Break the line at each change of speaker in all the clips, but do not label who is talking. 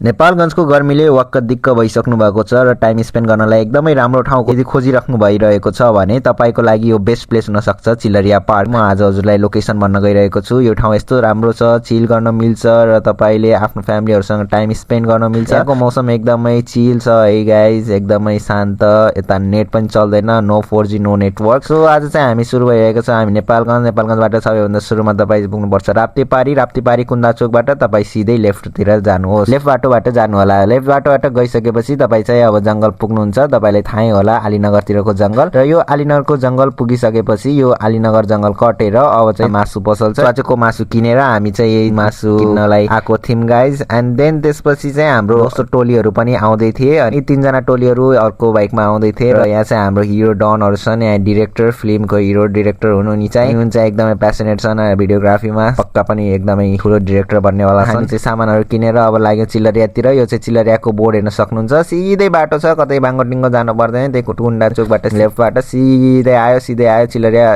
नेपालगञ्जको गर्मीले वाक्क दिक्क भइसक्नु भएको छ र टाइम स्पेन्ड गर्नलाई एकदमै राम्रो ठाउँ यदि खोजिराख्नु भइरहेको छ भने तपाईको लागि यो बेस्ट प्लेस हुन सक्छ चिलरिया पार्क। म आज हजुरलाई लोकेसन भन्न गइरहेको छु। यो ठाउँ यस्तो राम्रो छ, चिल गर्न मिल्छ र तपाईले आफ्नो फ्यामिलीहरुसँग टाइम स्पेन्ड गर्न मिल्छ। यहाँको मौसम एकदमै चिल छ है गाइज, एकदमै शान्त। यता नेट पनि चल्दैन, no 4G no network. So आज चाहिँ हामी सुरु भइरहेको छ। हामी नेपालगञ्जबाट सबैभन्दा सुरुमा तपाई पुग्नुपर्छ राप्तीपारी कुन्दा चोकबाट तपाई सिधै लेफ्टतिर जानुहोस्। लेफ्ट बाटोबाट जानु होला। लेफ्ट बाटोबाट गइसकेपछि तपाई चाहिँ अब जंगल पुग्नुहुन्छ। तपाईलाई थाहै होला आलीनगरतिरको जंगल। र यो आलीनगरको जंगल पुगिसकेपछि यो आलीनगर जंगल कटेर अब चाहिँ मासु पसल छ। च्वाचेको मासु किनेर हामी चाहिँ यही मासु किन्नलाई आएको थियौं गाइज। एन्ड देन त्यसपछि चाहिँ हाम्रो दोस्रो टोलीहरु पनि आउँदै थिए। अनि तीनजना टोलीहरु अर्को बाइकमा आउँदै थिए र यहाँ चाहिँ हाम्रो हिरो डनहरु छन्। यहाँ डाइरेक्टर, फिल्मको हिरो डाइरेक्टर हुनुहुन्छ एकदमै प्यासनेट छन् भिडियोग्राफीमा, पक्का पनि एकदमै ठुलो डाइरेक्टर बन्नेवाला छन्। हामी चाहिँ सामानहरु किनेर अब लाग्यो चिलरियातिर। यो चाहिँ चिलरियाको बोर्ड हेर्न सक्नुहुन्छ। सिधै बाटो छ, कतै बाङगटिङको जानु पर्दैन। त्यही कुटुन्डा चोकबाट लेफ्टबाट सिधै आयो चिलरिया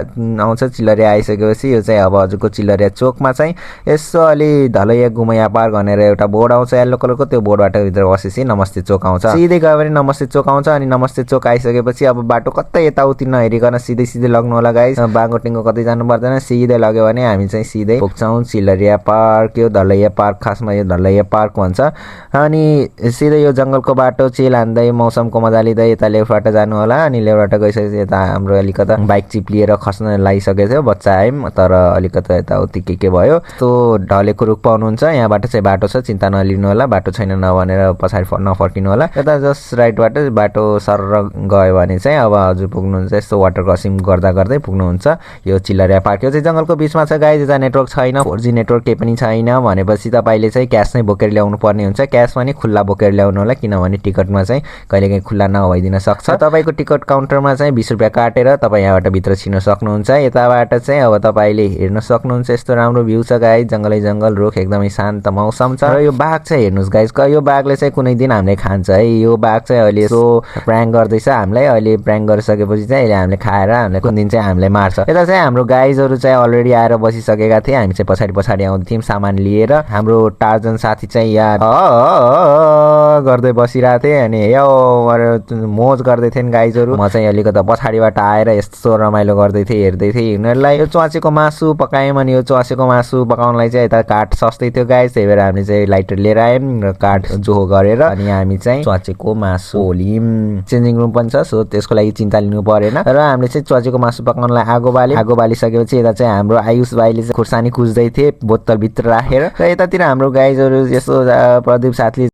आउँछ। चिलरिया आइसकेपछि यो चाहिँ अब हजुरको चिलरिया चोकमा चाहिँ यसो अलि धलैया गुमैया पार भनेर एउटा बोर्ड आउँछ येलो कलरको। त्यो बोर्डबाट भित्र बसेपछि नमस्ते चोक आउँछ। सिधै गयो भने नमस्ते चोक आउँछ। अनि नमस्ते चोक आइसकेपछि अब बाटो कतै यताउति नहेरिकन सिधै लग्नु होला गाइस। बाङगटिङको कतै जानु पर्दैन, सिधै लग्यो भने हामी चाहिँ सिधै पुग्छौं चिलरिया पार्क। यो धलैया पार्क, खासमा यो धलैया पार्क भन्छ। अनि सिधै यो जंगलको बाटो चिल हान्दै मौसमको मजा लिँदै यता लेफ्टबाट जानु होला। अनि लेफ्टबाट गइसकेपछि यता हाम्रो अलिकता बाइक चिप्लिएर खस्न लागिसकेको थियो। बच्चा आयौँ तर अलिकता यताउति के भयो। त्यो ढलेको रुख पाउनुहुन्छ, यहाँबाट चाहिँ बाटो छ, चिन्ता नलिनु होला। बाटो छैन नभनेर पछाडि नफर्किनु होला। यता जस्ट राइटबाट बाटो सरर गयो भने चाहिँ अब हजुर पुग्नुहुन्छ यस्तो वाटर क्रसिङ गर्दै पुग्नुहुन्छ यो चिलरिया पार्क। यो चाहिँ जंगलको बीचमा छ गाइस। यता नेटवर्क छैन, 4G नेटवर्क केही पनि छैन भनेपछि तपाईले चाहिँ क्याश नै बोकेर ल्याउनु पर्ने हुन्छ। क्याश पनि खुल्ला बोकेर ल्याउनु होला, किनभने टिकटमा चाहिँ कहिलेकाहीँ खुल्ला नभइदिन सक्छ। तपाईको टिकट काउन्टरमा चाहिँ 20 रुपैयाँ काटेर तपाई यहाँबाट भित्र छिर्न सक्नुहुन्छ। यताबाट चाहिँ अब तपाईले हेर्न सक्नुहुन्छ यस्तो राम्रो भ्यू छ गाइस। जंगलै जंगल, रुख, एकदमै शान्त मौसम छ। र यो बाघ चाहिँ हेर्नुस् गाइस, यो बाघले चाहिँ कुनै दिन हामीले खान्छ है। यो बाघ चाहिँ अहिले यसो प्राङ्क गर्दैछ हामीलाई। अहिले प्राङ्क गरिसकेपछि चाहिँ अहिले हामीले खाएर हामीले कुन दिन चाहिँ हामीलाई मार्छ। यता चाहिँ हाम्रो गाइजहरु चाहिँ अलरेडी आएर बसिसकेका थिए। हामी चाहिँ पछाडि आउँदै थियौं सामान लिएर। हाम्रो टार्जन साथी चाहिँ यहाँ गर्दै बसिरहेको थिए। अनि यो मोज गर्दै थिएन गाइजहरु। म चाहिँ अलिकता पछाडिबाट आएर यस्तो रमाइलो गर्दै थिए, हेर्दै थिए यिनीहरुलाई। यो च्वाचेको मासु पकायौं। अनि यो च्वाचेको मासु पकाउनलाई चाहिँ यता काठ सस्तै थियो गाइस, त्यही भएर हामीले चाहिँ लाइटर लिएर आयौं र काठ जोहो गरेर अनि हामी चाहिँ च्वाचेको मासु पोल्यौं। चेन्जिङ रुम पनि छ, सो त्यसको लागि चिन्ता लिनु परेन। र हामीले चाहिँ च्वाचेको मासु पकाउनलाई आगो बालिसकेपछि यता चाहिँ हाम्रो आयुष भाइले चाहिँ खुर्सानी कुच्दै थिए बोतल भित्र राखेर। र यतातिर हाम्रो गाइजहरु यसो प्रदीप साथीले